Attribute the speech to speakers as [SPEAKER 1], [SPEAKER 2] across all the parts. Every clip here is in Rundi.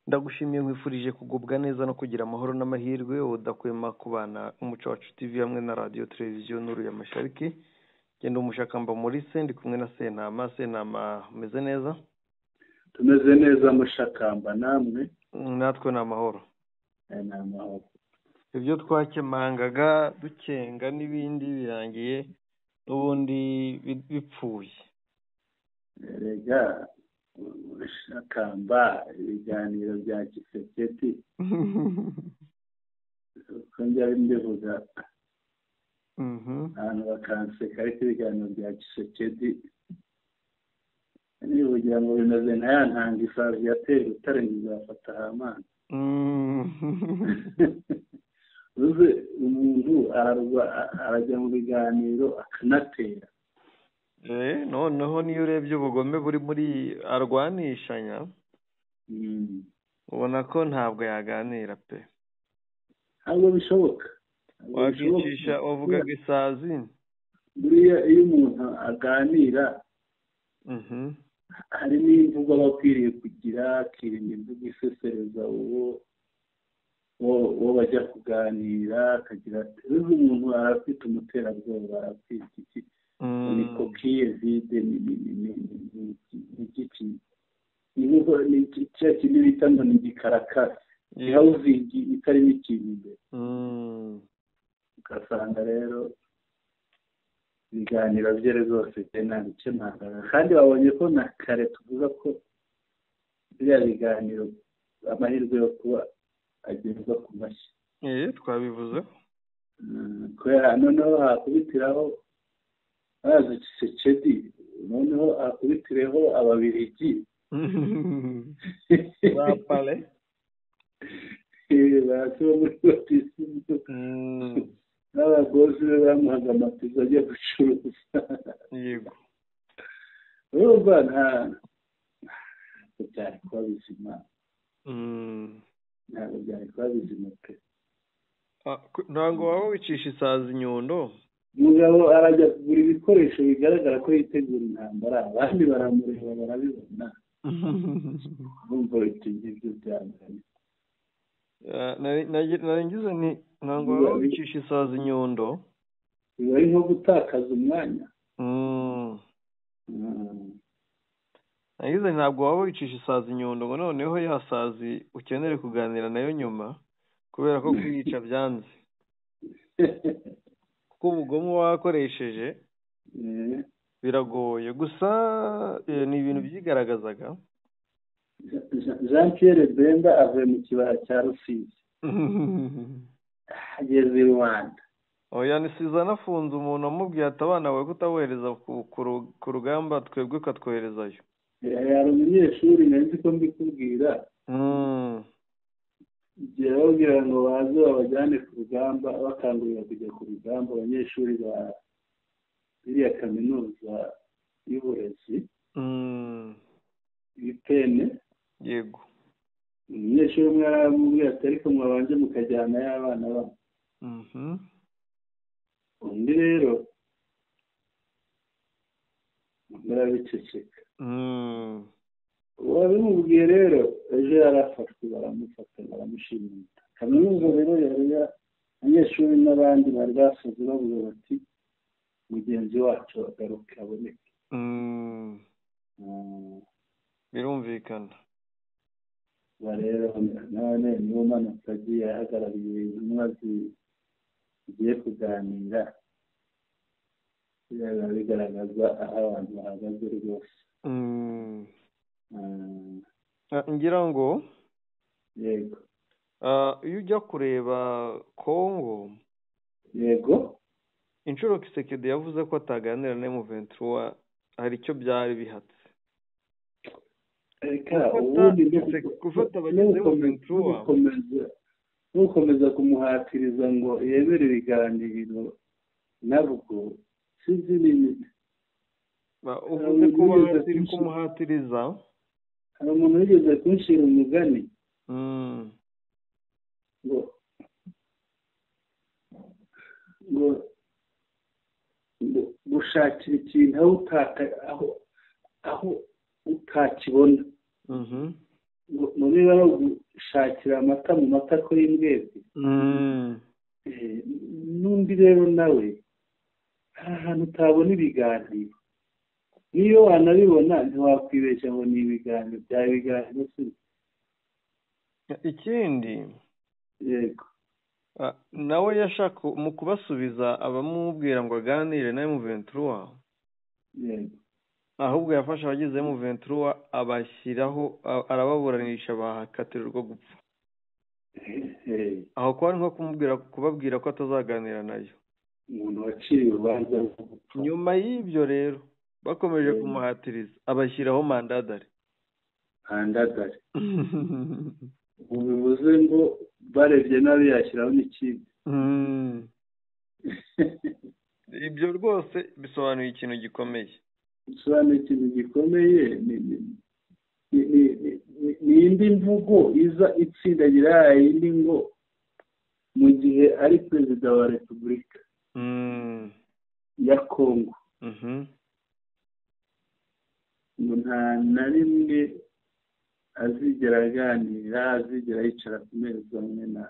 [SPEAKER 1] Ndagushimiye, nkwifurije kugubwa neza no kugira amahoro n'amahirwe udakwema kubana Umuco Wacu TV hamwe na Radio Televiziyo Nuru ya Mashariki. Genda umushakamba muri se, ndi kumwe na Sentama. Sentama, umeze neza?
[SPEAKER 2] Tumeze neza mushakamba, namwe?
[SPEAKER 1] Natwe ni amahoro.
[SPEAKER 2] Ni amahoro.
[SPEAKER 1] Ibyo twakemangaga dukenga n'ibindi birangiye n'ubundi bipfuye.
[SPEAKER 2] Erega mushakamba, ibiganiro bya Tshisekedi, uko njya mbivuga abantu bakanseka, ariko ibiganiro bya Tshisekedi nibugira ngo bimeze nka ya ntanga isazi yatera urutare ngo izafata hamana. Uzi umuntu arajya mu biganiro akanatera.
[SPEAKER 1] Noneho niyo urebye ubugome buri muri arwanishanya, ubona ko ntabwo yaganira pe.
[SPEAKER 2] Ntabwo bishoboka.
[SPEAKER 1] Wakicisha wavugaga isazi.
[SPEAKER 2] Buriya iyo umuntu aganira hari n'imvugo aba akwiriye kugira, akirinda imvugo isesereza uwo bajya kuganira, akagira ati uzi umuntu arafite umuterabwoba, arafite iki, ni kokiye vide, ni igiki, ni cya kindi bita ngo ni igikarakasi, ni hawuzingi itarimo ikintu imbere. Ugasanga rero ibiganiro bye rwose ntabikemanga, kandi babonye ko na kare tuvuga ko biriya biganiro amahirwe yo kuba agezwa ku mashyi.
[SPEAKER 1] Twabivuze.
[SPEAKER 2] Kubera noneho hakubitiraho bazi Tshisekedi, noneho hakubitireho Ababiligi
[SPEAKER 1] bapale
[SPEAKER 2] basi bo muri batisimu n'abagozi be bamuhaga amatizo ajya gucuruza.
[SPEAKER 1] Yego.
[SPEAKER 2] Urumva ntabwo byari kuba bizima. Ntabwo byari kuba bizima pe.
[SPEAKER 1] Ntabwo waba wicisha isazi inyundo.
[SPEAKER 2] Umugabo arajya kugura ibikoresho bigaragara ko yitegura intambara, abandi baramureba barabibona. Urumva ibyo ngibyo byangana.
[SPEAKER 1] Narangiza ni ntabwo waba wicisha isazi inyundo.
[SPEAKER 2] Biba ari nko gutakaza umwanya.
[SPEAKER 1] Nagize ntabwo waba wicisha isazi inyundo ngo noneho ya sazi ukenere kuganira nayo nyuma, kubera ko kuyica byanze. Kuko ubugome wakoresheje biragoye. Gusa ni ibintu byigaragazaga.
[SPEAKER 2] Jean Pierre Bemba avuye mu kibaya cya Rusizi ageze i Rwanda.
[SPEAKER 1] Oya, nisize anafunze umuntu amubwiye ati abana bawe kutabohereza ku rugamba, twebwe ukatwoherezayo.
[SPEAKER 2] Hari umunyeshuri nari nzi ko mbikubwira, igihe bababwira ngo baze babajyane ku rugamba, bakangurira kujya ku rugamba abanyeshuri ba iriya kaminuza y'uburezi ibipene.
[SPEAKER 1] Yego.
[SPEAKER 2] Umunyeshuri umwe aramubwira ati ariko mwabanje mukajyana y'abana babo. Undi rero arabiceceka. Uwabimubwiye rero ejo yarafashwe, baramufata baramushimuta. Kaminuza rero yari abanyeshuri n'abandi bari basoze bavuga bati mugenzi wacu agaruke aboneke.
[SPEAKER 1] Birumvikana.
[SPEAKER 2] Rero none niwo manutse agiye ahagarariye intumwa zigiye kuganira, biba bigaragaza aho abantu bahagaze rwose.
[SPEAKER 1] Ngira ngo
[SPEAKER 2] yego,
[SPEAKER 1] iyo ujya kureba Kongo,
[SPEAKER 2] yego,
[SPEAKER 1] inshuro Tshisekedi yavuze ko ataganira na M23 hari icyo byari bihatse. Gufata abagize M23
[SPEAKER 2] nukomeza kumuhatiriza ngo yemere ibiganiro nabwo sinzi n'ibindi.
[SPEAKER 1] Uvuze ko kumuhatiriza.
[SPEAKER 2] Hari umuntu wigeze kunshira umugani ngo ngo gushakira ikintu aho utakibona Ngo niba ari ugushakira amata mu matako y'imbwebwe. N'undi rero nawe hari ahantu utabona ibiganiro, niyo wanabibona ntiwakwibeshya ngo ni ibiganiro bya biganiro si.
[SPEAKER 1] Ikindi
[SPEAKER 2] yego
[SPEAKER 1] nawe yashaka mu kubasubiza abamubwira ngo aganire na M23,
[SPEAKER 2] yego
[SPEAKER 1] ahubwo yafashe abagize M23 abashyiraho arababuranisha bahakatirwa gupfa. Aho kuba nko kumubwira kubabwira ko atazaganira nayo,
[SPEAKER 2] umuntu waciye urubanza.
[SPEAKER 1] Nyuma y'ibyo rero bakomeje kumuhatiriza abashyiraho mandadari.
[SPEAKER 2] Mandadari ubu bivuze ngo barebye nabi yashyiraho n'ikindi.
[SPEAKER 1] Ibyo rwose bisobanuye ikintu gikomeye.
[SPEAKER 2] Bisobanuye ikintu gikomeye, ni indi mvugo iza itsindagira yindi ngo mu gihe ari perezida wa Repubulika ya Kongo ngo nta na rimwe azigera aganira, azigera yicara ku meza amwe na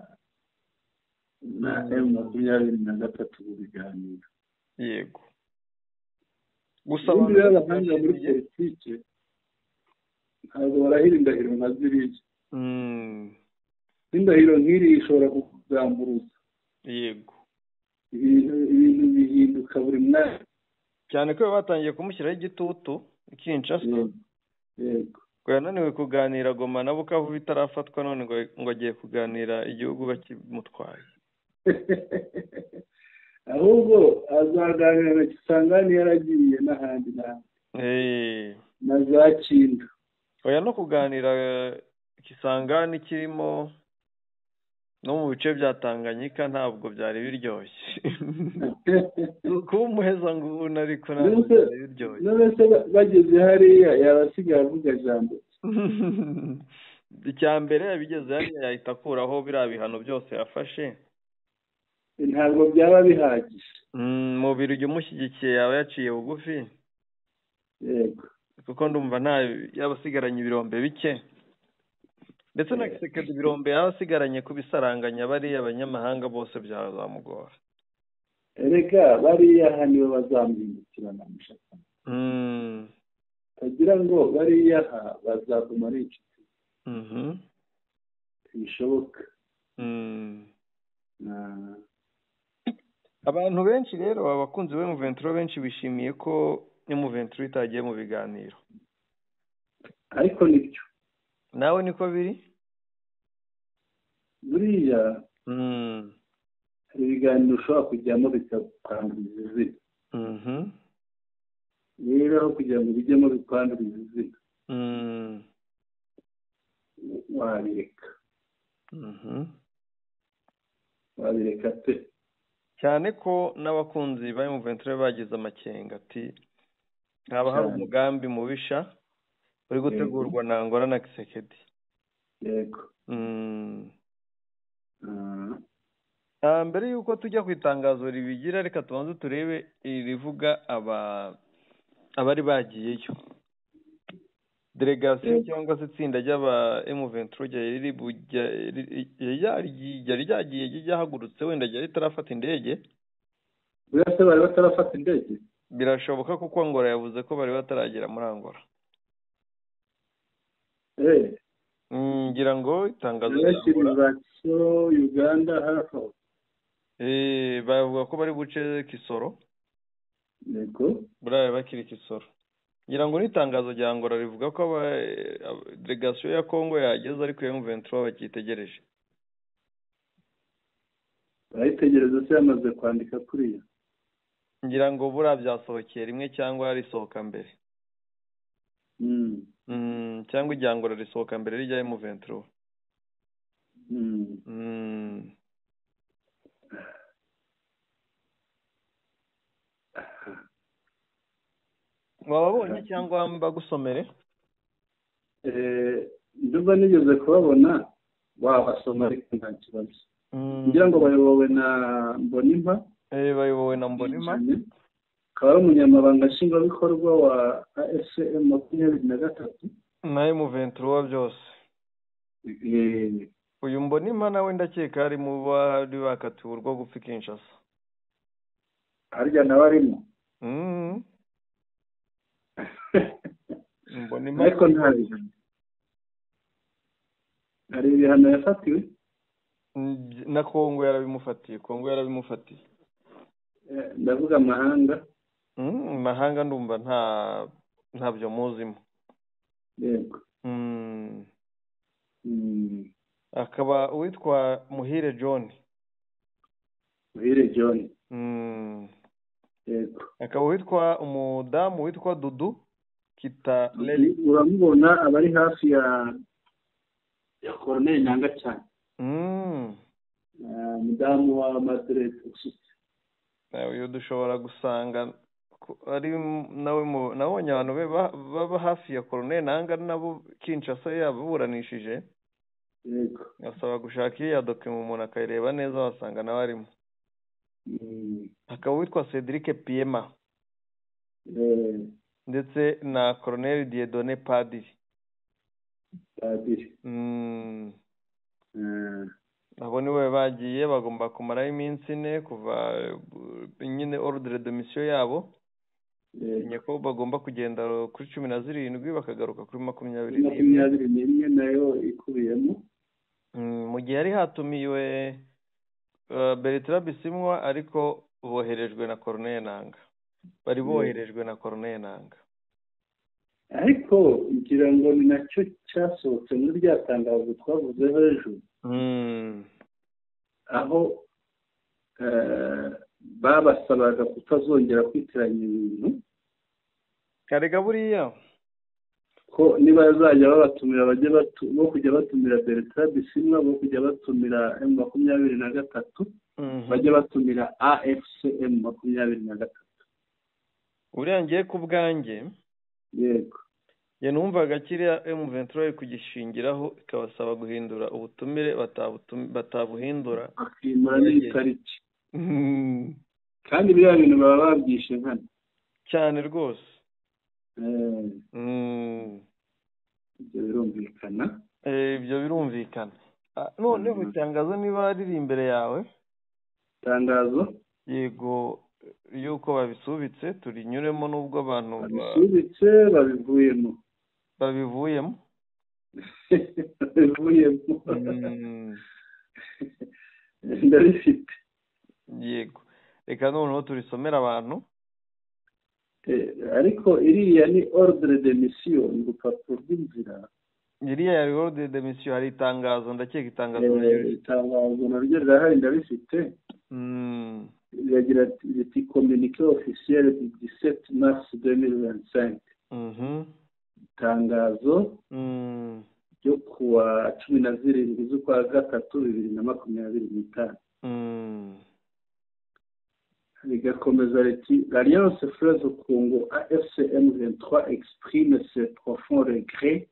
[SPEAKER 2] M23 mu biganiro.
[SPEAKER 1] Yego gusa
[SPEAKER 2] abahanga muri politike ntabwo barahira indahiro nka ziriya. Indahiro nk'iriya ishobora kukugamburuza.
[SPEAKER 1] Yego
[SPEAKER 2] ibintu bihinduka buri mwanya,
[SPEAKER 1] cyane ko batangiye kumushyiraho igitutu Kinshasa.
[SPEAKER 2] Yego
[SPEAKER 1] ngo yananiwe kuganira Goma na Bukavu bitarafatwa, none ngo agiye kuganira igihugu bakimutwaye.
[SPEAKER 2] Ahubwo azaganira na Kisangani yaragiye n'ahandi n'ahandi na za Kindu.
[SPEAKER 1] Oya no kuganira Kisangani kirimo no mu bice bya Tanganyika ntabwo byari biryoshye. Kuba umuheza ngo ubona ariko ntabwo byari biryoshye.
[SPEAKER 2] None se bageze hariya yabasigaye avuga ijambo.
[SPEAKER 1] Icya mbere yabigeze hariya yahita akuraho biriya bihano byose yafashe.
[SPEAKER 2] Ntabwo byaba bihagije.
[SPEAKER 1] Mubiri ujya umushyigikiye yaba yaciye bugufi.
[SPEAKER 2] Yego
[SPEAKER 1] kuko ndumva nta yabasigaranye ibirombe bike, ndetse na Kisekedi ibirombe yabasigaranye kubisaranganya bariya abanyamahanga bose byazamugora.
[SPEAKER 2] Erega bariya aha nibo bazamuhindukirana mushaka. Kagira ngo bariya aha bazaguma ari inshuti. Ntibishoboka.
[SPEAKER 1] Abantu benshi rero abakunzi ba M23 benshi bishimiye ko M23 itagiye mu biganiro.
[SPEAKER 2] Ariko nibyo.
[SPEAKER 1] Nawe niko biri?
[SPEAKER 2] Buriya hari ibiganiro ushobora kujyamo bikakwanduriza izina. Rero aho kugira ngo bijyemo bikwanduriza izina wabireka. Wabireka pe.
[SPEAKER 1] Cyane ko n'abakunzi ba M23 bagize amakenga ati haba hari umugambi mubisha uri gutegurwa na Angola na Kisekedi.
[SPEAKER 2] Yego.
[SPEAKER 1] Mbere yuko tujya ku itangazo ribigira, reka tubanze turebe irivuga abari bagiyeyo. Delegation cyangwa se itsinda ry'aba M23 ryari ryagiye ryahagurutse, wenda ryari ritarafata indege.
[SPEAKER 2] Buriya se bari batarafata indege?
[SPEAKER 1] Birashoboka kuko Angola yavuze ko bari bataragera muri Angola. Ngira ngo itangazo
[SPEAKER 2] rya Angola Uganda hafi aho.
[SPEAKER 1] Bavuga ko bari buce Kisoro.
[SPEAKER 2] Yego.
[SPEAKER 1] Buriya bakiri Kisoro. Ngira ngo n'itangazo rya Angola rivuga ko delegation ya Kongo yageze ariko M23 bakitegereje.
[SPEAKER 2] Barayitegereza se yamaze kwandika kuriya?
[SPEAKER 1] Ngira ngo buriya byasohokeye rimwe cyangwa risohoka mbere. Cyangwa irya Angola risohoka mbere rijya M23. Wababonye cyangwa mbagusomere?
[SPEAKER 2] Ndumva nigeze kubabona, wabasoma ariko nta kibazo. Ngira ngo bayobowe na Mbonimpa.
[SPEAKER 1] Bayobowe na Mbonimpa.
[SPEAKER 2] Akaba ari umunyamabanga nshingwabikorwa wa AFC M23
[SPEAKER 1] na M23 byose. Uyu Mbonimpa nawe ndakeka ari mu bari bakatiwe urwo gupfa Kinshasa.
[SPEAKER 2] Harya nawe arimo?
[SPEAKER 1] Mbonimpa
[SPEAKER 2] ariko nta bihano, hari ibihano yafatiwe
[SPEAKER 1] na Kongo yarabimufatiye. Kongo yarabimufatiye.
[SPEAKER 2] Ndavuga amahanga.
[SPEAKER 1] Amahanga ndumva ntabyo muzimo.
[SPEAKER 2] Yego.
[SPEAKER 1] Akaba uwitwa Muhire John.
[SPEAKER 2] Muhire John. Yego.
[SPEAKER 1] Akaba uwitwa umudamu witwa Dudu Kitaleli.
[SPEAKER 2] Uramubona abari hafi ya Corneille Nangaa cyane. Mudamu wa Madrid Oxford.
[SPEAKER 1] Uyu dushobora gusanga ari nawe, nabonye abantu be baba hafi ya Corneille Nangaa nabo Kinshasa yaburanishije.
[SPEAKER 2] Yego.
[SPEAKER 1] Asaba gushaka iya document umuntu akayireba neza wasanga nawe arimo. Akaba witwa Cedric Piema. Ndetse na Colonel Dieudonné Padiri.
[SPEAKER 2] Padiri.
[SPEAKER 1] Abo niwe bagiye bagomba kumarayo iminsi 4 kuva nyine ordre de mission yabo. Nyako bagomba kugenda kuri 17 bakagaruka kuri 21.
[SPEAKER 2] 21 nayo ikubiyemo.
[SPEAKER 1] Mu gihe yari hatumiwe Bertrand Bisimwa ariko boherejwe na Corneille Nangaa. Bari boherejwe na Corneille Nangaa.
[SPEAKER 2] Ariko ngira ngo ni nacyo cyasohotse muri rya tangazo twavuzeho ejo. Aho babasabaga kutazongera kwitiranya ibintu.
[SPEAKER 1] Karega buriya
[SPEAKER 2] ko niba bazajya babatumira bajye bo kujya batumira Bertrand Bisimwa, bo kujya batumira M23, bajye batumira AFC M23.
[SPEAKER 1] Uriya ngiye ku bwanjye.
[SPEAKER 2] Yego.
[SPEAKER 1] Ye numvaga kiriya M23 kugishingiraho ikabasaba guhindura ubutumire batabuhindura
[SPEAKER 2] akimura n'itariki. Kandi biriya bintu baba babyishe nkana
[SPEAKER 1] cyane rwose.
[SPEAKER 2] Ibyo birumvikana.
[SPEAKER 1] Ibyo birumvikana. Noneho itangazo niba riri imbere yawe.
[SPEAKER 2] Itangazo?
[SPEAKER 1] Yego, yuko babisubitse turinyuremo nubwo abantu
[SPEAKER 2] babisubitse babivuyemo.
[SPEAKER 1] Babivuyemo.
[SPEAKER 2] Babivuyemo. Ndabifite.
[SPEAKER 1] Yego. Reka noneho turisomera abantu.
[SPEAKER 2] Ariko iriya ni ordre de mission, ni urupapuro rw'inzira.
[SPEAKER 1] Iriya yari ordre de mission, hari itangazo, ndakeka itangazo naryo.
[SPEAKER 2] Itangazo naryo rirahari ndabifite. Riragira riti communiqué officiel du 17 mars 2025. Itangazo ryo kuwa 17 z'ukwa gatatu 2025. Rigakomeza riti l'Alliance Fleuve Congo AFC M23 exprime ses profonds regrets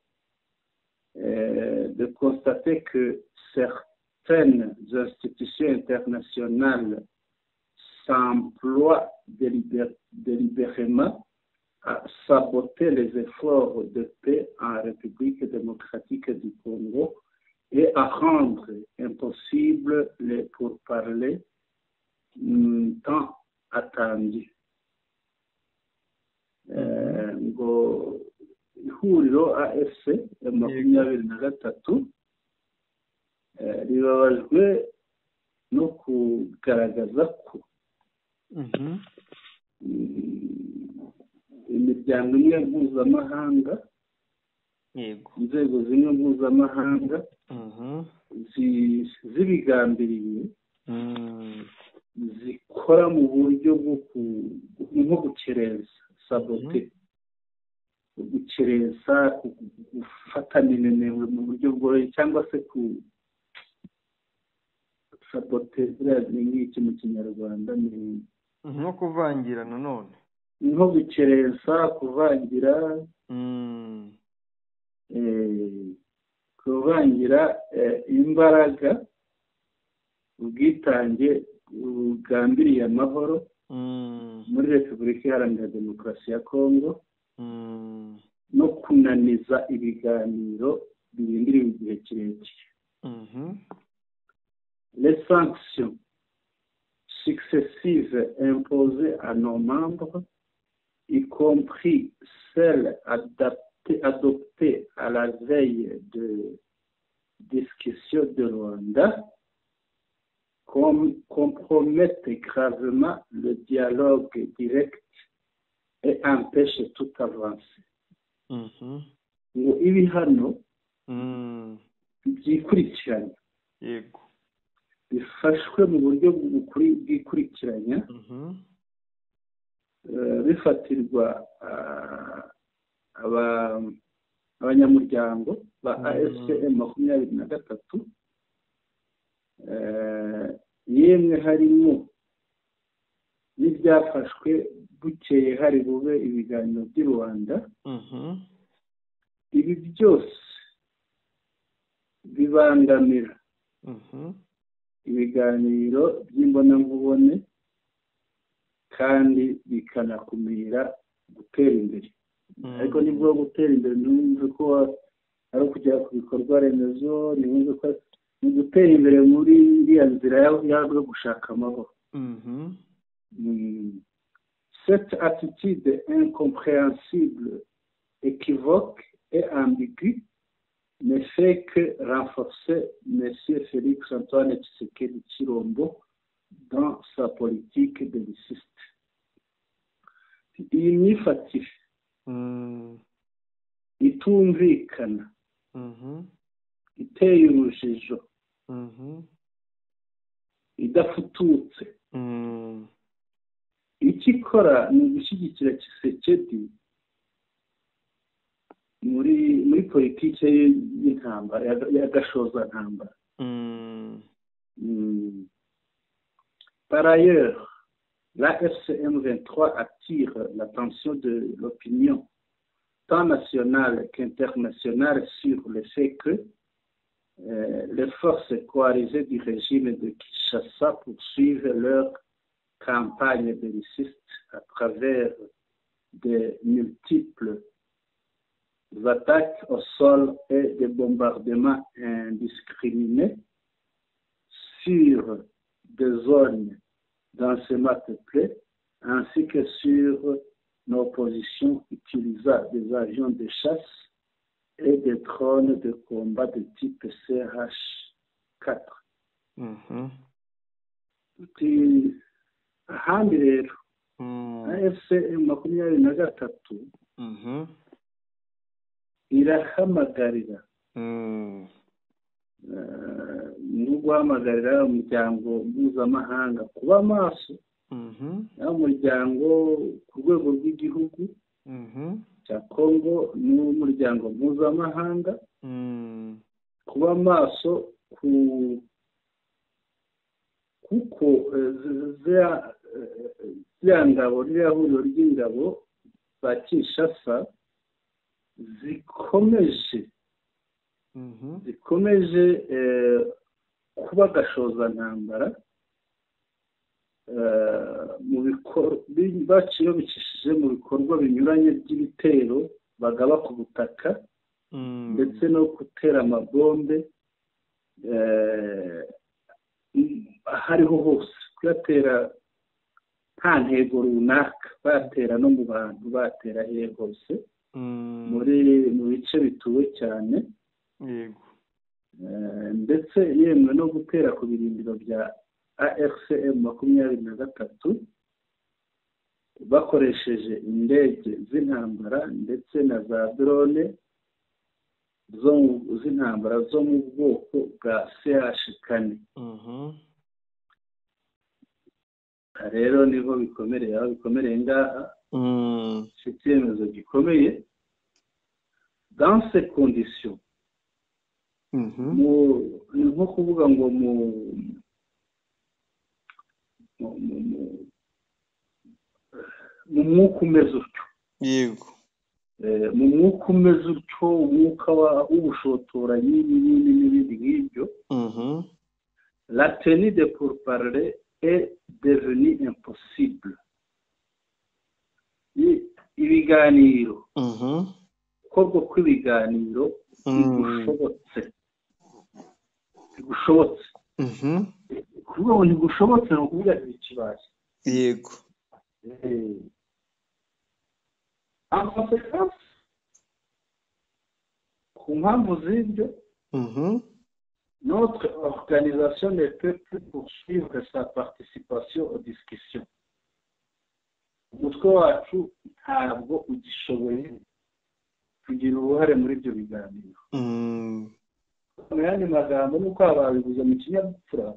[SPEAKER 2] de constater que certaines institutions internationales s'emploient délibérément à saboter les efforts de paix en République démocratique du Congo et à rendre impossible les pourparlers tant attendus. Ngo ihuriro AFC M23 ribabajwe no kugaragaza ko imiryango imwe mpuzamahanga,
[SPEAKER 1] yego,
[SPEAKER 2] inzego zimwe mpuzamahanga zibigambiriye zikora mu buryo bwo nko gukereza, sabote, gukereza, gufata minenewe mu buryo bworoshye, cyangwa se ku sabote ni nk'iki mu Kinyarwanda, ni
[SPEAKER 1] nko kuvangira nanone,
[SPEAKER 2] nko gukereza, kuvangira, kuvangira imbaraga, ubwitange bugambiriye amahoro muri Repubulika Iharanira Demokarasi ya Kongo, no kunaniza ibiganiro Birindiriwe igihe kirekire. Les sanctions successives imposées à nos membres, y compris celles adoptées à la veille de discussions de Luanda, compromettent gravement le dialogue direct et empêchent toute avancée. Ngo ibihano byikurikiranya, bifashwe mu buryo bw'ikurikiranya, bifatirwa abanyamuryango ba AFC M23, yemwe harimo n'ibyafashwe bukeye hari bube ibiganiro by'i Rwanda, ibi byose bibangamira ibiganiro by'imbonankubone kandi bikanakumira gutera imbere. Ariko nibwo gutera imbere, ntiwumve ko ari ukugera ku bikorwa remezo, ntiwumve ko ni gutera imbere muri iriya nzira yo gushaka amahoro. Cette attitude incompréhensible, équivoque et ambiguë ne fait que renforcer M. Félix Antoine Tshisekedi Tshilombo dans sa politique belliciste. Iyi myifatire itumvikana, iteye urujijo, idafututse, icyo ikora ni ugushyigikira Tshisekedi muri politiki ye y'intambara, y'agashozantambara. Par ailleurs, l'AFC M23 attire l'attention de l'opinion tant nationale qu'internationale sur le fait que les forces coalisées du régime de Kinshasa poursuivent leur campagne belliciste à travers de multiples attaques au sol et des bombardements indiscriminés sur des zones densément peuplées, ainsi que sur nos positions utilisant des avions de chasse et des drones de combat de type CH-4. Ahandi rero, AFC 23 irahamagarira, no guhamagarira umuryango mpuzamahanga kuba maso, umuryango ku rwego rw'igihugu cya Congo n'umuryango mpuzamahanga kuba maso, ku kuko ziriya ngabo, ririya huriro ry'ingabo za Kinshasa zikomeje kuba gashozantambara mu baciye bicishije mu bikorwa binyuranye by'ibitero bagaba ku butaka, ndetse no gutera amabombe ahariho hose, kuyatera nta ntego runaka, batera no mu bantu, batera hehe hose, mu bice bituwe cyane, ndetse yemwe no gutera ku birindiro bya AFC M23 bakoresheje indege z'intambara ndetse na za drone z'intambara zo mu bwoko bwa CH-4. Rero niho bikomereye, aho bikomereye ngaha, icyemezo gikomeye. Dans ces conditions, ni nko kuvuga ngo mu mwuka umeze utyo, mu mwuka umeze utyo, umwuka w'ubushotoranyi n'ibindi n'ibindi nk'ibyo, la tenue de pourparlers est devenue impossible. Ibiganiro, gukorwa kw'ibiganiro Ntigushobotse, ntigushobotse. Kuvuga ngo ntigushobotse ni ukuvuga ntikibaye.
[SPEAKER 1] Yego.
[SPEAKER 2] En conséquence, ku mpamvu z'ibyo, notre organisation ne peut plus poursuivre sa participation aux discussions. Umutwe wacu ntabwo ugishoboye kugira uruhare muri ibyo biganiro. Mu yandi magambo, nuko babivuze mu kinyabupfura,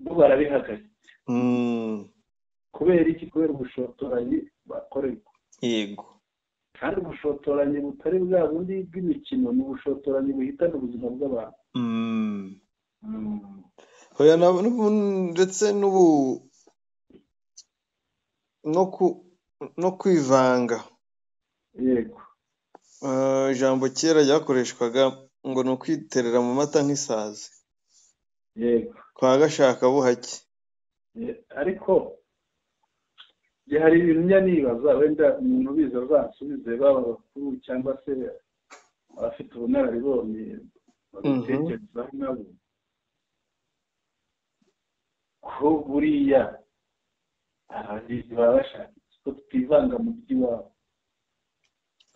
[SPEAKER 2] bo barabihagaritse. Kubera iki? Kubera ubushotoranyi bakorerwa.
[SPEAKER 1] Yego.
[SPEAKER 2] Kandi ubushotoranyi butari bwa bundi bw'imikino, ni ubushotoranyi buhitana ubuzima bw'abantu.
[SPEAKER 1] Oya, ndetse n'ubu no kwivanga.
[SPEAKER 2] Yego.
[SPEAKER 1] Ijambo kera ryakoreshwaga ngo ni ukwiterera mu mata nk'isazi.
[SPEAKER 2] Yego.
[SPEAKER 1] Kwa gashakabuhake.
[SPEAKER 2] Ariko hari ibintu njya nibaza, wenda umuntu ubizi azansubize, baba abakuru cyangwa se abafite ubunararibonye babitekerezaho nabo, ko buriya abagizi baba bashaka ko tutivanga mu by'iwabo.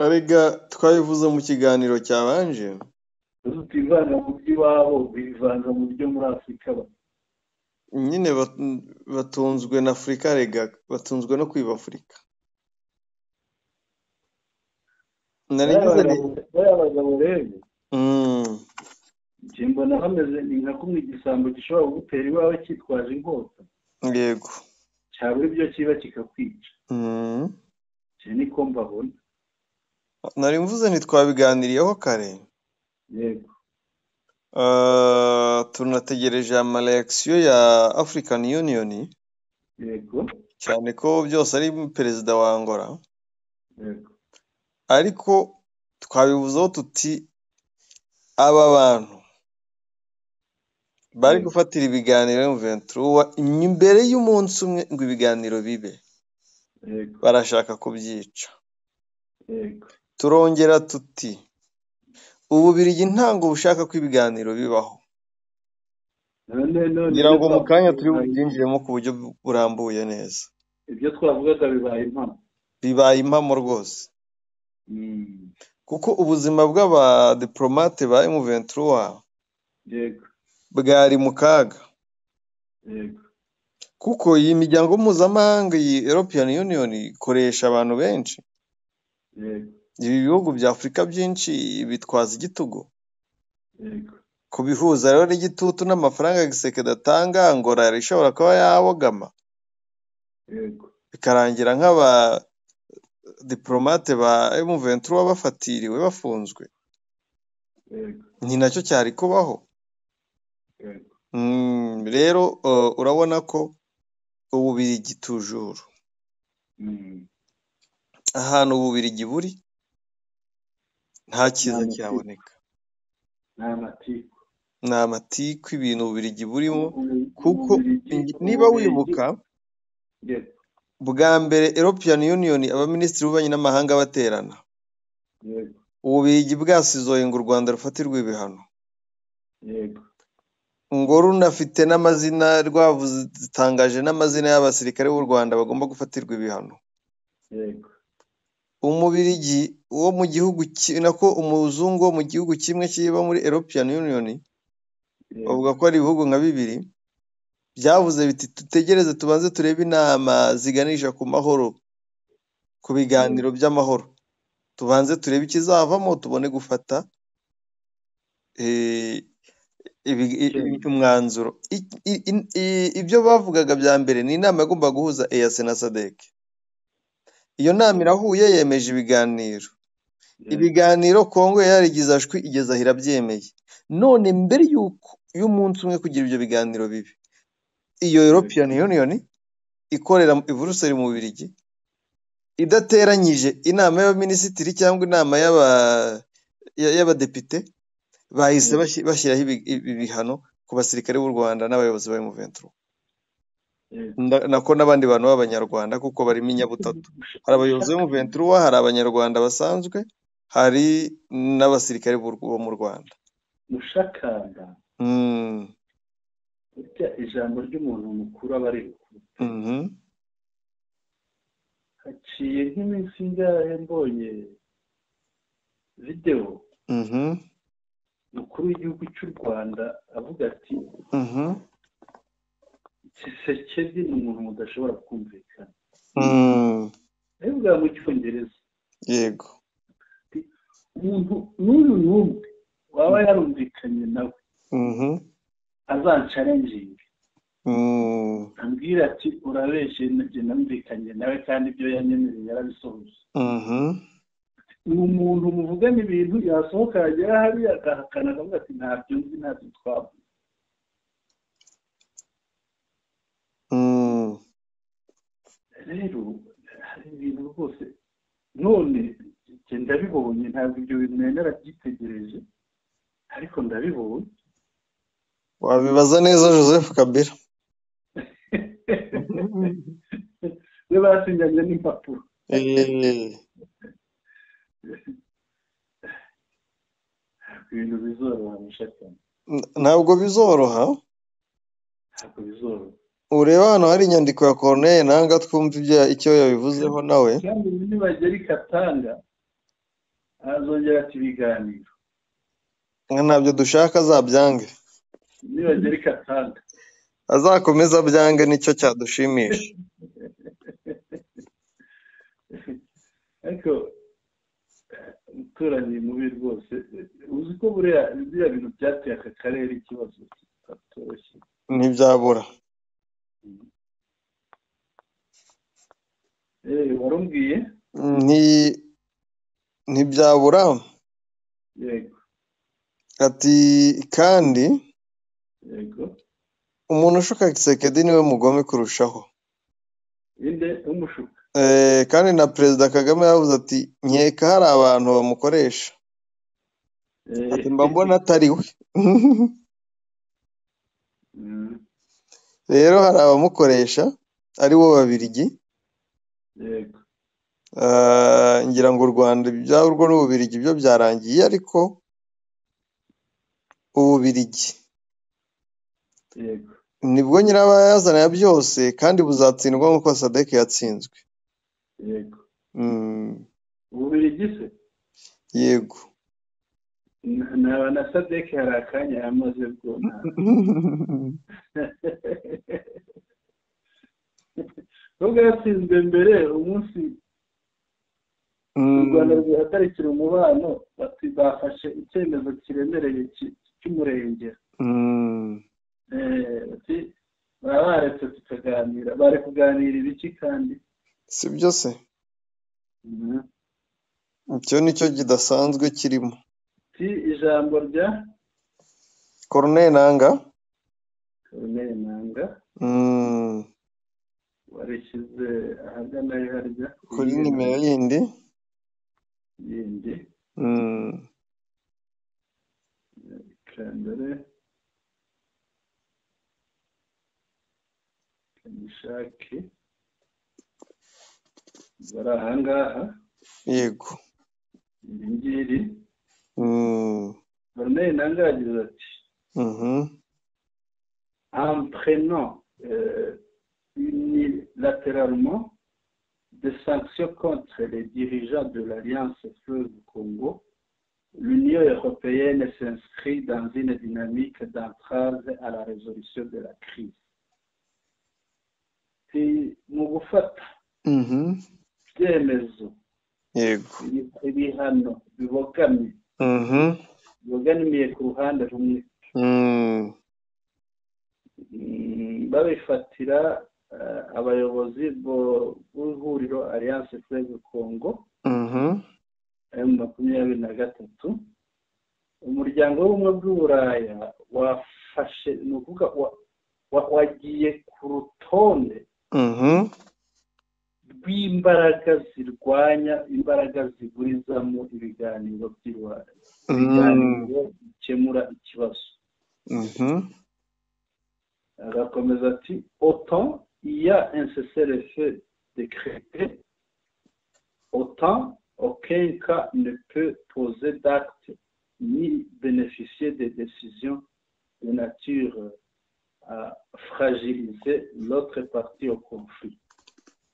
[SPEAKER 1] Arega twabivuze mu kiganiro cyabanje.
[SPEAKER 2] Tutivanga mu by'iwabo, bivanga mu byo muri Afurika.
[SPEAKER 1] Nyine batunzwe na Afurika, rega batunzwe no kwiba Afurika.
[SPEAKER 2] Bariya bagabo rero njye mbona bameze ni nka kumwe igisambo gishobora kugutera iwawe cyitwaje inkota.
[SPEAKER 1] Yego.
[SPEAKER 2] Cyabura ibyo kiba kikakwica. Iki niko mbabona.
[SPEAKER 1] Nari mvuze ntitwabiganiriyeho kare.
[SPEAKER 2] Yego.
[SPEAKER 1] Tunategereje ama-reaction ya African Union.
[SPEAKER 2] Yego.
[SPEAKER 1] Cyane ko byose ari perezida wa Angola.
[SPEAKER 2] Yego.
[SPEAKER 1] Ariko twabivuzeho tuti aba bantu bari gufatira ibiganiro M23 imbere y'umunsi umwe ngo ibiganiro bibe.
[SPEAKER 2] Yego.
[SPEAKER 1] Barashaka kubyica.
[SPEAKER 2] Yego.
[SPEAKER 1] Turongera tuti Ububirigi ntango bushaka ko ibiganiro bibaho. Ngira ngo mu kanya turi bubyinjiremo ku buryo burambuye neza.
[SPEAKER 2] Ibyo twavugaga bibaye impamo.
[SPEAKER 1] Bibaye impamo rwose. Kuko ubuzima bw'abadiplomate ba M23
[SPEAKER 2] yego
[SPEAKER 1] bwari mu kaga.
[SPEAKER 2] Yego.
[SPEAKER 1] Kuko iyi miryango mpuzamahanga, iyi European Union, ikoresha abantu benshi.
[SPEAKER 2] Yego.
[SPEAKER 1] Ibi bihugu bya Afurika byinshi bitwaza igitugu.
[SPEAKER 2] Yego.
[SPEAKER 1] Kubihuza rero n'igitutu n'amafaranga Gisekedi atanga, Angola yari ishobora kuba yabogama.
[SPEAKER 2] Yego.
[SPEAKER 1] Bikarangira nk'aba diplomate ba M23 bafatiriwe bafunzwe.
[SPEAKER 2] Yego.
[SPEAKER 1] Ni nacyo cyari kubaho.
[SPEAKER 2] Yego.
[SPEAKER 1] Rero urabona ko Ububirigi tujuru. Ahantu Ububirigi buri nta cyiza cyaboneka. Ni amatiku ibintu Ububirigi burimo, kuko niba wibuka bwa mbere European Union abaminisitiri b'ububanyi n'amahanga baterana, Ububirigi bwasizoye ngo u Rwanda rufatirwe ibihano.
[SPEAKER 2] Yego.
[SPEAKER 1] Ngo runafite n'amazina, rwavuze n'amazina y'abasirikare b'u Rwanda bagomba gufatirwa ibihano.
[SPEAKER 2] Yego.
[SPEAKER 1] Umubirigi wo mu gihugu nako umuzungu wo mu gihugu kimwe kiba muri European Union, bavuga ko ari ibihugu nka bibiri byavuze biti tutegereze tubanze turebe inama ziganisha ku mahoro, ku biganiro by'amahoro, tubanze turebe ikizavamo tubone gufata umwanzuro. Ibyo bavugaga bya mbere ni inama yagombaga guhuza EAC na SADC. Iyo nama irahuye yemeje ibiganiro. Ibiganiro Kongo yarigize ashwi igeza aho irabyemeye. None mbere y'uko y'umunsi umwe kugira ibyo biganiro bibi, iyo European Union ikorera i Buruseli mu Bubiligi idateranyije inama y'abaminisitiri cyangwa inama y'abadepite, bahise bashyiraho ibihano ku basirikare b'u Rwanda n'abayobozi ba M23. Nako n'abandi bantu b'abanyarwanda, kuko barimo inyabutatu. Hari abayobozi ba M23, hari abanyarwanda basanzwe, Hari n'abasirikare bo mu Rwanda.
[SPEAKER 2] Mushakamba, burya ijambo ry'umuntu mukuru aba ari rikuru. Haciye nk'iminsi ingahe mbonye videwo, umukuru w'igihugu cy'u Rwanda avuga ati: "Tshisekedi ni umuntu mudashobora kumvikana." Abivuga mu Cyongereza. Umuntu n'uyu n'umwe waba yarumvikanye nawe azanchallenginge, ambwira ati: "Urabeshye, njye namvikanye nawe kandi ibyo yanyemereye yarabisohoje." Ni umuntu muvugana ibintu, yasohoka yagera hariya agahakana, akavuga ati: "Ntabyo nzi, ntabyo twavuze." Rero hari ibintu rwose, none njye ndabibonye, ntabwo ibyo bintu nari narabyitegereje, ariko ndabibonye.
[SPEAKER 1] Wabibaza neza Joseph Kabila.
[SPEAKER 2] We basinyanye n'impapuro. Ibintu bizoroha, Mushakamba.
[SPEAKER 1] Ntabwo bizoroha.
[SPEAKER 2] Ntabwo bizoroha.
[SPEAKER 1] Ureba hano hari inyandiko ya Corneille Nanga, twumva ibyo icyo yabivuzeho nawe.
[SPEAKER 2] Kandi nibagera i Katanga azongera ati: "Ibiganiro."
[SPEAKER 1] Ntabyo dushaka, azabyange.
[SPEAKER 2] Nibagera i Katanga.
[SPEAKER 1] Azakomeza abyange, nicyo cyadushimisha.
[SPEAKER 2] Ariko umuturanyi mubi rwose, uzi ko buriya biriya bintu byateye aka karere ikibazo kitoroshye?
[SPEAKER 1] Ntibyabura.
[SPEAKER 2] Warumbwiye?
[SPEAKER 1] Ntibyabura.
[SPEAKER 2] Yego.
[SPEAKER 1] Ati kandi umuntu ushuka Tshisekedi niwe mugome kurushaho.
[SPEAKER 2] Inde umushuka?
[SPEAKER 1] Kandi na Perezida Kagame yavuze ati: "Nkeka hari abantu bamukoresha." Ati: "Mba mbona atari we." Rero hari abamukoresha ari bo Babirigi. Ngira ngo u Rwanda ibyarwo n'Ububirigi byo byarangiye, ariko Ububirigi nibwo nyirabayazana ya byose, kandi buzatsindwa nk'uko SADC yatsinzwe.
[SPEAKER 2] Ububirigi se?
[SPEAKER 1] Yego.
[SPEAKER 2] Na SADC hari akanya yamaze bwo. Nubwo yatsinzwe mbere, umunsi u Rwanda rwihagarikira umubano, bati bafashe icyemezo kiremereye cy'umurengera. Bati baba baretse tukaganira, bari kuganira ibiki kandi?
[SPEAKER 1] Si byo se? Icyo nicyo kidasanzwe kirimo.
[SPEAKER 2] Si ijambo rya
[SPEAKER 1] Corneille Nanga.
[SPEAKER 2] Corneille Nanga. Warishyize ahagana harya
[SPEAKER 1] kuri nimero yindi.
[SPEAKER 2] Yindi. Kandere kanishake bari ahangaha.
[SPEAKER 1] Yego.
[SPEAKER 2] Iri ngiri. Corneille Nanga yagize ati: En prenant unilatéralement des sanctions contre les dirigeants de l'Alliance Fleuve Congo, l'Union européenne s'inscrit dans une dynamique d'entrave à la résolution de la crise. Mu gufata ibyemezo, ibihano bibogamye, bibogamiye ku ruhande rumwe, babifatira abayobozi b'ihuriro Alliance Fleuve Congo M23, umuryango w'ubumwe bw'Uburaya wafashe, ni ukuvuga wagiye ku rutonde rw'imbaraga zirwanya imbaraga ziburizamo ibiganiro by'i Rwanda, ibiganiro bikemura ikibazo. Agakomeza ati: "Autant il y a un cessez-le-feu décrété, autant Aucun cas ne peut poser d'acte ni bénéficier des décisions de nature à fragiliser l'autre partie au conflit.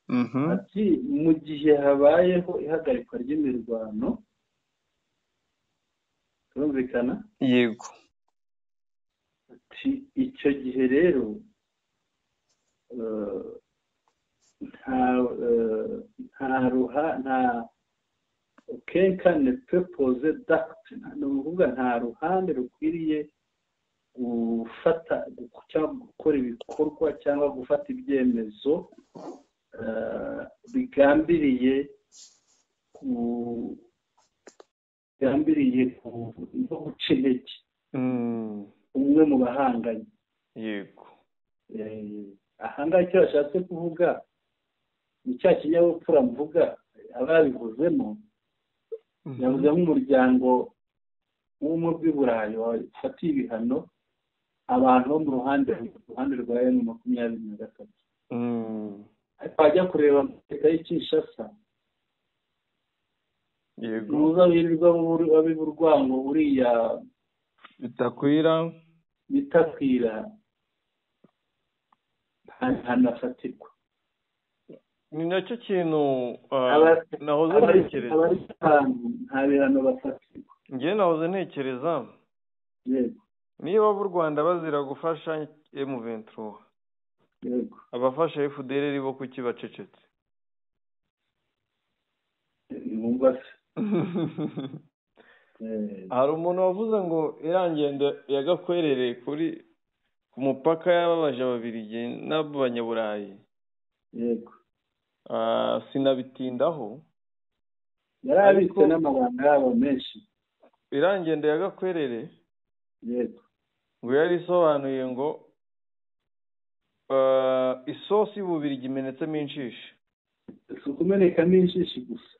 [SPEAKER 2] Ati mu gihe habayeho ihagarikwa ry'imirwano, turumvikana?
[SPEAKER 1] Yego.
[SPEAKER 2] Ati icyo gihe rero nta aucun cas ne peut poser d'acte, ni ukuvuga nta ruhande rukwiriye gufata cyangwa gukora ibikorwa cyangwa gufata ibyemezo bigambiriye no guca intege umwe mu bahanganye.
[SPEAKER 1] Yego.
[SPEAKER 2] Ahangaha icyo bashatse kuvuga ni cya kinyabupfura mvuga ababivuzemo, yavuze nk'umuryango w'ubumwe bw'i Burayi wafatiye ibihano abantu bo mu ruhande rwa M23. Ariko wajya kureba leta y'i Kinshasa,
[SPEAKER 1] yego,
[SPEAKER 2] muza wirirwa babiba urwango uriya bitakwira ntanafatirwa.
[SPEAKER 1] Ni nacyo kintu nahoze ntekereza,
[SPEAKER 2] nta bihano bafatirwa.
[SPEAKER 1] Njye nahoze ntekereza,
[SPEAKER 2] yego,
[SPEAKER 1] niba b'u Rwanda bazira gufasha M23,
[SPEAKER 2] yego,
[SPEAKER 1] abafasha FDLR bo kuki bacecetse?
[SPEAKER 2] Numva se
[SPEAKER 1] hari umuntu wavuze ngo irangendo yagakwerereye kuri ku mupaka y'ababaje Ababiligi n'Abanyaburayi.
[SPEAKER 2] Yego.
[SPEAKER 1] Sinabitindaho,
[SPEAKER 2] yarabitse n'amabanga yabo menshi.
[SPEAKER 1] Irangendo ya Gakwerere,
[SPEAKER 2] yego,
[SPEAKER 1] ngo yari isobanuye ngo isosi y'Ububirigi imenetsemo inshishi.
[SPEAKER 2] Si ukumenekamo inshishi gusa,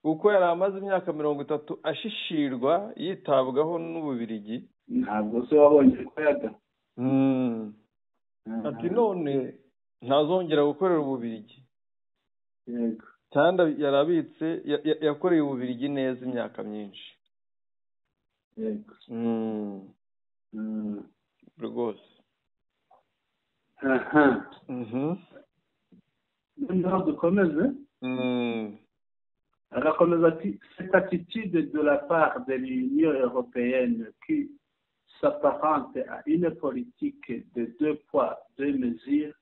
[SPEAKER 1] kuko yari amaze imyaka 30 ashishirwa yitabwaho n'Ububirigi.
[SPEAKER 2] Ntabwo se wabonye ko yaga?
[SPEAKER 1] Ati none ntazongera gukorera Ububirigi.
[SPEAKER 2] Yego.
[SPEAKER 1] Kandi yarabitse, yakoreye Ububirigi neza imyaka myinshi.
[SPEAKER 2] Yego.
[SPEAKER 1] Rwose.
[SPEAKER 2] Aha. Noneho dukomeze. Agakomeza ati cette attitude de la part de l'Union européenne qui s'apparente à une politique de deux poids, deux mesures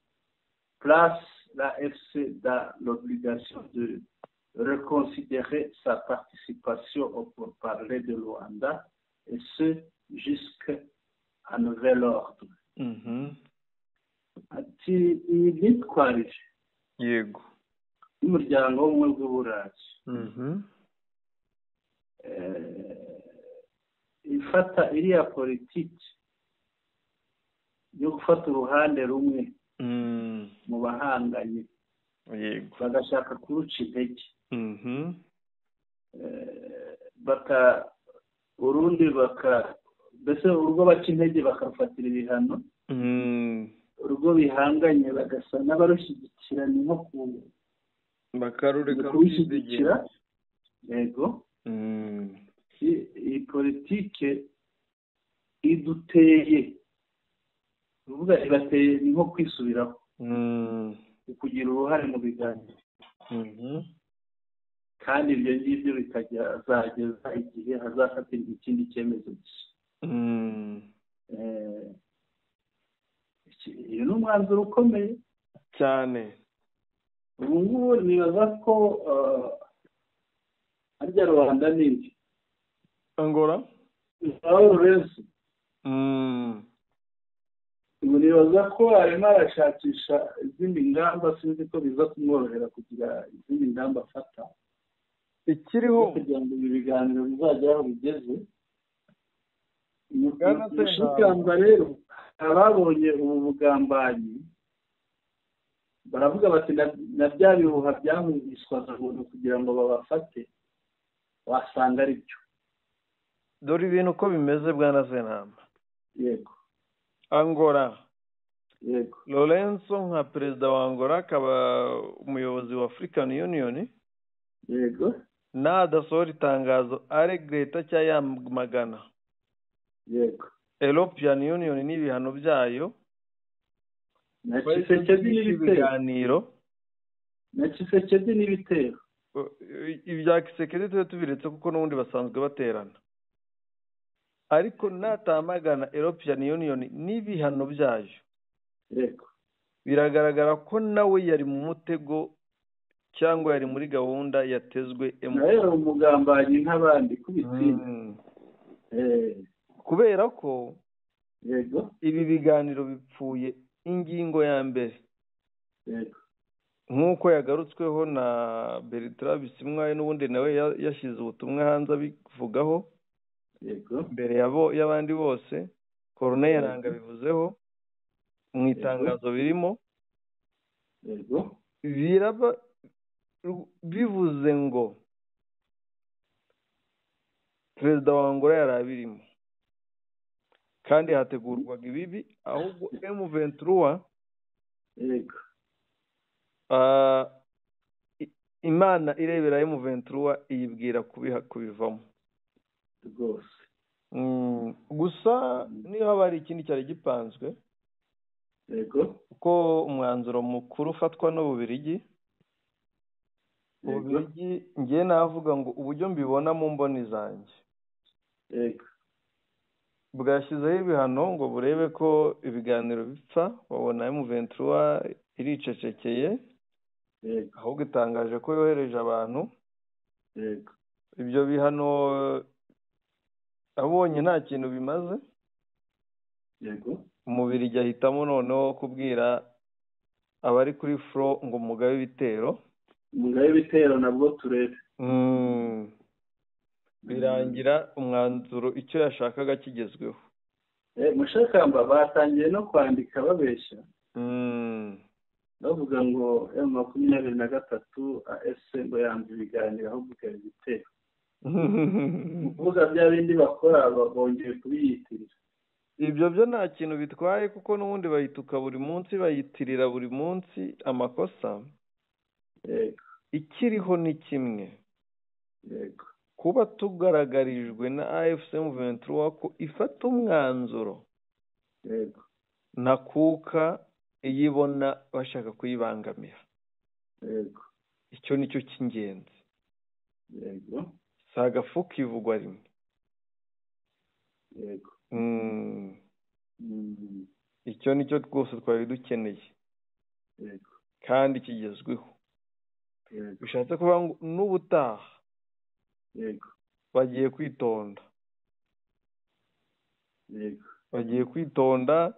[SPEAKER 2] place l'AFC dans l'obligation de reconsidérer sa participation au pourparlers de Luanda, et ce jusqu'à nouvel ordre. Ati iyi myitwarire,
[SPEAKER 1] yego,
[SPEAKER 2] y'umuryango w'ubumwe bw'Uburayi ifata iriya politiki yo gufata uruhande rumwe mu bahanganye,
[SPEAKER 1] yego,
[SPEAKER 2] bagashaka kuruca intege, baka urundi baka mbese urwo baca intege bakarufatira ibihano, urwo bihanganye bagasa n'abarushyigikira, ni nko
[SPEAKER 1] bakarureka
[SPEAKER 2] kurushyigikira. Yego. Iyi politike iduteye, uvuga ibateye ni nko kwisubiraho, kugira uruhare mu biganiro, kandi ibyo ngibyo bikazageza igihe hazafatirwa ikindi cyemezo gishya. Uyu ni umwanzuro ukomeye
[SPEAKER 1] cyane.
[SPEAKER 2] Ubu ngubu nibaza ko harya Rwanda n'indi
[SPEAKER 1] Angola
[SPEAKER 2] ubu nibaza ko arimo arashakisha izindi ngamba, sinzi ko biza kumworohera kugira izindi ngamba afata
[SPEAKER 1] ikiriho
[SPEAKER 2] kugira ngo ibi biganiro bizagere aho bigeze. Mushikamba rero ababonye ubu bugambanyi baravuga bati na bya bihuha byahungiswaga kugira ngo babafate, wasanga ari byo.
[SPEAKER 1] Dore ibintu uko bimeze bwana Sentama.
[SPEAKER 2] Yego.
[SPEAKER 1] Angola.
[SPEAKER 2] Yego.
[SPEAKER 1] Lorenzo nka perezida wa Angola akaba umuyobozi wa African Union.
[SPEAKER 2] Yego.
[SPEAKER 1] Nadasohora itangazo aregreta cyangwa yamagana
[SPEAKER 2] yego
[SPEAKER 1] European Union n'ibihano byayo
[SPEAKER 2] na Tshisekedi n'ibitero
[SPEAKER 1] ibiganiro
[SPEAKER 2] na Tshisekedi n'ibitero
[SPEAKER 1] ibya Tshisekedi tube tubiretse kuko n'ubundi basanzwe baterana, ariko natamagana European Union n'ibihano byayo
[SPEAKER 2] yego
[SPEAKER 1] biragaragara ko nawe yari mu mutego cyangwa yari muri gahunda yatezwe
[SPEAKER 2] nawe yari umugambanyi nk'abandi kubitsinda
[SPEAKER 1] kubera ko
[SPEAKER 2] yego
[SPEAKER 1] ibi biganiro bipfuye ingingo ya mbere
[SPEAKER 2] yego
[SPEAKER 1] nk'uko yagarutsweho na Bertrand Bisimwa n'ubundi nawe yashyize ubutumwa hanze abivugaho
[SPEAKER 2] yego
[SPEAKER 1] mbere y'abandi bose. Corneille Nangaa bivuzeho mu itangazo birimo
[SPEAKER 2] yego
[SPEAKER 1] biraba bivuze ngo Perezida wa Angola yari abirimo kandi hategurwaga ibibi, ahubwo M23
[SPEAKER 2] yego
[SPEAKER 1] Imana irebera M23 iyibwira kubivamo
[SPEAKER 2] rwose.
[SPEAKER 1] Gusa niyo haba hari ikindi cyari gipanzwe
[SPEAKER 2] yego
[SPEAKER 1] kuko umwanzuro mukuru ufatwa n'Ububiligi. Ububiligi ngiye navuga ngo uburyo mbibona mu mboni zanjye
[SPEAKER 2] yego
[SPEAKER 1] bwashyizeho ibihano ngo burebe ko ibiganiro bipfa, babona M23 iricecekeye
[SPEAKER 2] yego
[SPEAKER 1] ahubwo itangaje ko yohereje abantu
[SPEAKER 2] yego
[SPEAKER 1] ibyo bihano abonye nta kintu bimaze
[SPEAKER 2] yego
[SPEAKER 1] Umubirigi ahitamo noneho kubwira abari kuri fro ngo mugabe ibitero
[SPEAKER 2] nabwo turebe
[SPEAKER 1] birangira umwanzuro icyo yashakaga kigezweho.
[SPEAKER 2] Mushakamba batangiye no kwandika babeshya bavuga ngo M23 AS ngo yanze ibiganiro ahubwo ikaba ibitero kuvuga bya bindi bakora bongeye kubiyitirira.
[SPEAKER 1] Ibyo byo nta kintu bitwaye kuko n'ubundi bayituka buri munsi, bayitirira buri munsi amakosa.
[SPEAKER 2] Yego
[SPEAKER 1] ikiriho ni kimwe
[SPEAKER 2] yego
[SPEAKER 1] kuba tugaragarijwe na AFC M23 ko ifata umwanzuro
[SPEAKER 2] yego
[SPEAKER 1] ntakuka iyibona bashaka kuyibangamira
[SPEAKER 2] yego
[SPEAKER 1] icyo nicyo cy'ingenzi
[SPEAKER 2] yego
[SPEAKER 1] sagafu kivugwa rimwe
[SPEAKER 2] yego
[SPEAKER 1] icyo nicyo rwose twari dukeneye
[SPEAKER 2] yego
[SPEAKER 1] kandi kigezweho.
[SPEAKER 2] Yego
[SPEAKER 1] bishatse kuvuga ngo n'ubutaha
[SPEAKER 2] yego
[SPEAKER 1] bagiye kwitonda
[SPEAKER 2] yego
[SPEAKER 1] bagiye kwitonda,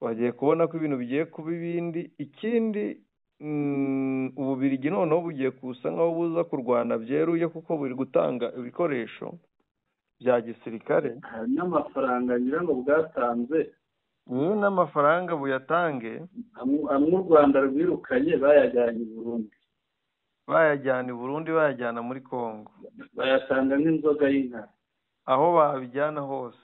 [SPEAKER 1] bagiye kubona ko ibintu bigiye kuba ibindi. Ikindi Ububiligi noneho bugiye kusa nkaho buza kurwana byeruye kuko buri gutanga ibikoresho bya gisirikare
[SPEAKER 2] hari n'amafaranga ngira ngo bwatanze
[SPEAKER 1] n'amafaranga buyatange
[SPEAKER 2] amwe u Rwanda rwirukanye bayajyanye i Burundi
[SPEAKER 1] bayajyana i Burundi bayajyana muri Kongo
[SPEAKER 2] bayatanga nk'inzoga y'inka
[SPEAKER 1] aho babijyana hose.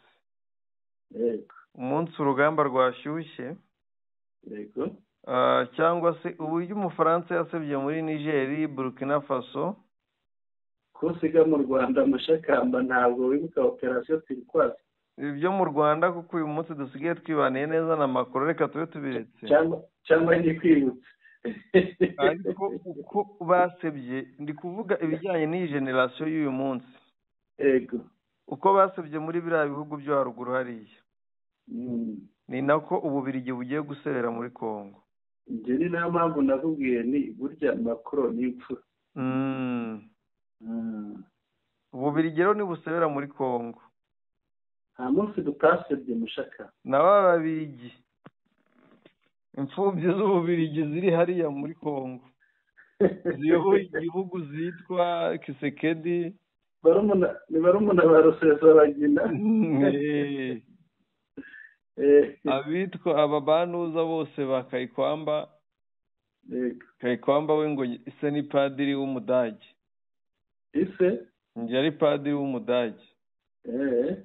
[SPEAKER 2] Yego
[SPEAKER 1] umunsi urugamba rwashyushye
[SPEAKER 2] yego
[SPEAKER 1] cyangwa se uburyo Umufaransa yasebye muri Niger, Burkina Faso
[SPEAKER 2] kusiga mu Rwanda Mushakamba ntabwo wibuka operation Turquoise
[SPEAKER 1] ibyo mu Rwanda kuko uyu munsi dusigaye twibaniye neza na Macron, reka tube tubiretse
[SPEAKER 2] cyangwa ni kwibutsa
[SPEAKER 1] ariko uko basebye ndi kuvuga ibijyanye n'iyi generation y'uyu munsi
[SPEAKER 2] yego
[SPEAKER 1] uko basebye muri biriya bihugu byo haruguru hariya ni nako Ububiligi bugiye guserera muri Kongo.
[SPEAKER 2] Njye ni nayo mpamvu nakubwiye ni burya Macron ni imfura.
[SPEAKER 1] Ububiligi rero nibusebera muri Kongo
[SPEAKER 2] nta munsi dutasebye Mushaka
[SPEAKER 1] na ba Babirigi imfubyi z'Ububiligi ziri hariya muri Kongo ziyoboye igihugu zitwa Kisekedi
[SPEAKER 2] ni barumuna ba Rusesabagina
[SPEAKER 1] abitwa aba banuza bose ba Kayikwamba. Kayikwamba we ngo ise ni padiri w'Umudage
[SPEAKER 2] ise
[SPEAKER 1] yari padiri w'Umudage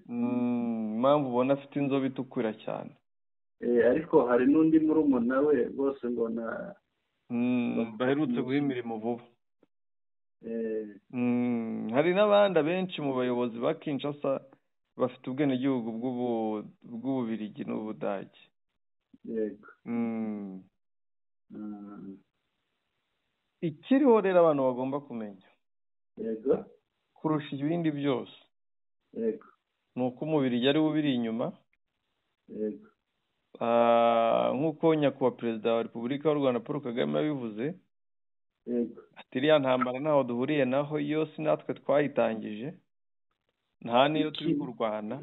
[SPEAKER 1] impamvu ubona afite inzobe itukura cyane
[SPEAKER 2] ariko hari n'undi murumuna we bose ngo na
[SPEAKER 1] baherutse guha imirimo vuba. Hari n'abandi benshi mu bayobozi ba Kinshasa bafite ubwenegihugu bw'Ububirigi n'Ubudage.
[SPEAKER 2] Yego.
[SPEAKER 1] Ikiriho rero abantu bagomba kumenya,
[SPEAKER 2] yego,
[SPEAKER 1] kurusha ibindi byose,
[SPEAKER 2] yego,
[SPEAKER 1] ni uko Umubirigi ari we ubiri inyuma.
[SPEAKER 2] Yego.
[SPEAKER 1] Nk'uko nyakubahwa Perezida wa Repubulika y'u Rwanda Paul Kagame yabivuze,
[SPEAKER 2] yego,
[SPEAKER 1] ati iriya ntambara ntaho duhuriye naho, yo si natwe twayitangije, nta n'iyo turi kurwana,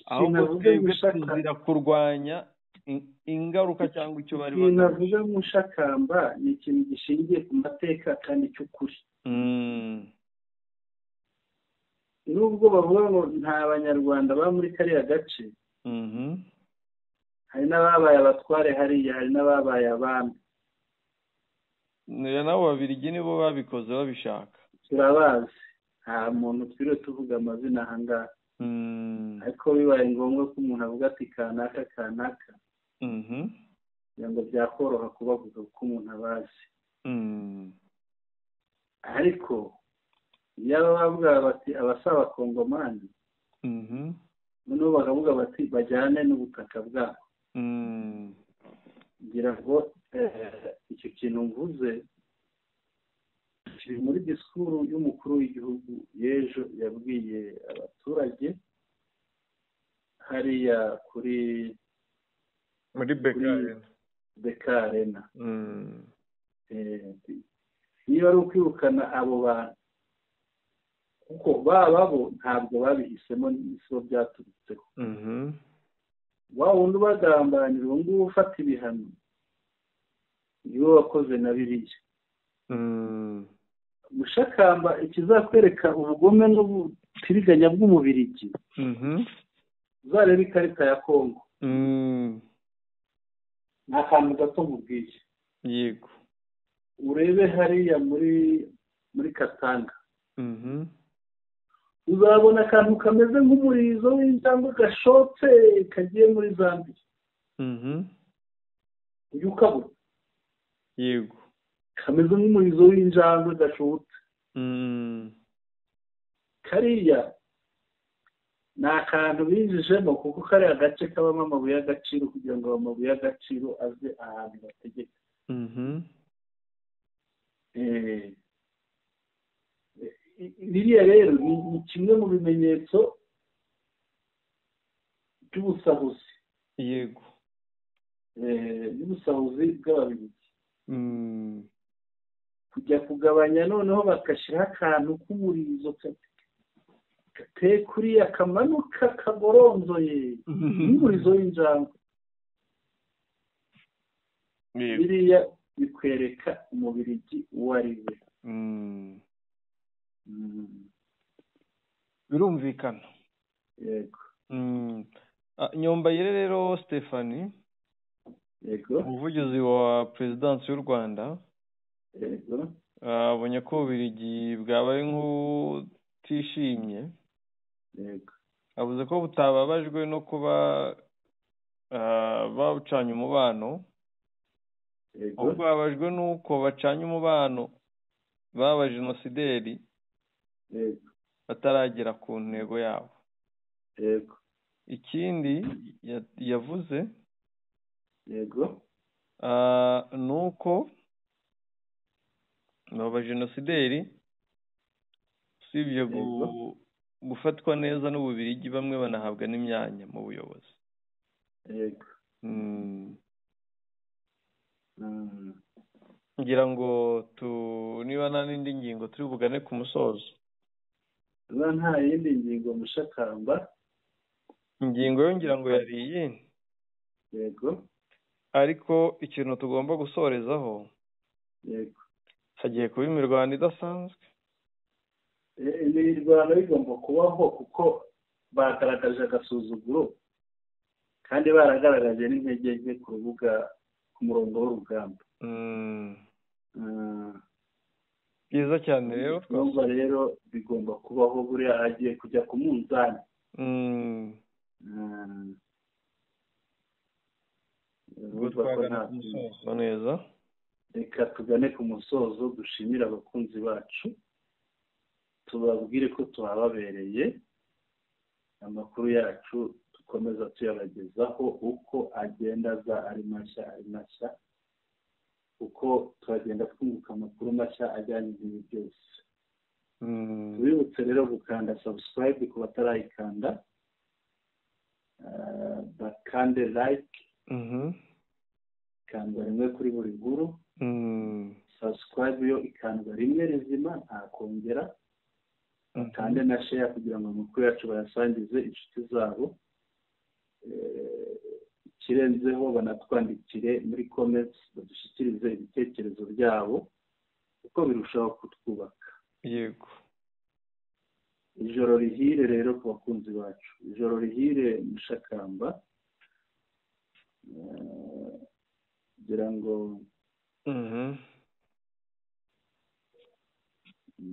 [SPEAKER 1] ahubwo twebwe tuzira kurwanya ingaruka cyangwa icyo bari
[SPEAKER 2] bagamije. Navuga Mushakamba ni ikintu gishingiye ku mateka kandi cy'ukuri. Nubwo bavuga ngo nta Banyarwanda baba muri kariya gace, hari n'ababaye abatware hariya, hari n'ababaye abami.
[SPEAKER 1] Nabo Babirigi nibo babikoze babishaka.
[SPEAKER 2] Turabazi, nta muntu twiriwe tuvuga amazina aha ngaha. Ariko bibaye ngombwa ko umuntu avuga ati kanaka kanaka, kugira ngo byakoroha kubavuga kuko umuntu abazi. Ariko iyo bavuga bati abasaba Kongomani, noneho bakavuga bati bajyane n'ubutaka bwabo, ngira ngo icyo kintu mvuze kiri muri disikuru y'umukuru w'igihugu y'ejo yabwiye abaturage hariya kuri
[SPEAKER 1] muri
[SPEAKER 2] BK Arena. Niba ari ukwirukana abo bantu, kuko baba bo ntabwo babihisemo, n'isibo byaturutseho. Wa wundi ubagambanira uwo nguwo ufata ibihano niwe wakoze na biriya. Mushakamba, ikizakwereka ubugome n'ubutiriganya bw'Umubirigi, uzarebe ikarita ya Kongo. Ni akantu gato mubwiye.
[SPEAKER 1] Yego.
[SPEAKER 2] Urebe hariya muri Katanga, uzabona akantu kameze nk'umurizo w'injangwe gashotse kagiye muri Zambia. Ujya ukabona.
[SPEAKER 1] Yego.
[SPEAKER 2] Kameze nk'umurizo w'injangwe gashotse. Kariya ni akantu binjijemo kuko kariya gace kabamo amabuye y'agaciro, kugira ngo amabuye y'agaciro aze ahantu bategeka. Biriya rero ni kimwe mu bimenyetso by'ubusahuzi.
[SPEAKER 1] Yego.
[SPEAKER 2] By'ubusahuzi bw'Ababiligi. Kujya kugabanya noneho bagashyiraho akantu k'umurizo gateye kuriya kamanuka kagoronzoye n'umurizo w'injangwe. Biriya bikwereka Umubirigi uwo ari we.
[SPEAKER 1] Birumvikana.
[SPEAKER 2] Yego.
[SPEAKER 1] Nyombayire rero Stephanie,
[SPEAKER 2] yego,
[SPEAKER 1] umuvugizi wa Perezidansi y'u Rwanda,
[SPEAKER 2] yego,
[SPEAKER 1] abonye ko Ububirigi bwabaye nk'utishimye.
[SPEAKER 2] Yego.
[SPEAKER 1] Avuze ko butababajwe no kuba bacanye umubano,
[SPEAKER 2] yego,
[SPEAKER 1] ahubwo bababajwe n'uko bacanye umubano baba jenosideri,
[SPEAKER 2] yego,
[SPEAKER 1] bataragera ku ntego yabo.
[SPEAKER 2] Yego.
[SPEAKER 1] Ikindi yavuze,
[SPEAKER 2] yego,
[SPEAKER 1] ni uko aba jenosideri usibye gufatwa neza n'Ububirigi, bamwe banahabwa n'imyanya mu buyobozi.
[SPEAKER 2] Yego.
[SPEAKER 1] Ngira ngo niba nta n'indi ngingo turi bugane ku musozo.
[SPEAKER 2] Niba nta yindi ngingo Mushakamba,
[SPEAKER 1] ingingo yo ngira ngo yari iyi.
[SPEAKER 2] Yego.
[SPEAKER 1] Ariko ikintu tugomba gusorezaho,
[SPEAKER 2] yego,
[SPEAKER 1] hagiye kuba imirwano idasanzwe.
[SPEAKER 2] Imirwano igomba kubaho kuko bagaragaje agasuzuguro kandi baragaragaje n'intege nke ku rubuga, ku murongo w'urugamba.
[SPEAKER 1] Byiza cyane rero.
[SPEAKER 2] Urumva rero bigomba kubaho, buriya agiye kujya ku munzani.
[SPEAKER 1] Neza.
[SPEAKER 2] Reka tugane ku musozo, dushimire abakunzi bacu. Tubabwire ko tuhababereye, amakuru yacu dukomeza tuyabagezaho uko agenda aza ari mashya ari mashya, uko turagenda twunguka amakuru mashya ajyanye n'ibi byose. Tubibutse rero gukanda subscribe ku batarayikanda, bakande like, ikandwa rimwe kuri buri nkuru. Subscribe yo ikandwa rimwe rizima, nta kongera. Bakande na share kugira ngo amakuru yacu bayasangize inshuti zabo. Ikirenzeho banatwandikire muri comments, badushyikirize ibitekerezo byabo kuko birushaho kutwubaka. Ijoro rihire rero ku bakunzi bacu, ijoro rihire Mushakamba, kugira ngo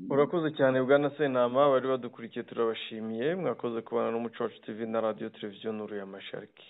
[SPEAKER 1] Urakoze cyane bwana Sentama, bari badukurikiye turabashimiye, mwakoze kubana n'Umuco Wacu TV na radiyo televiziyo Nuru ya Mashariki.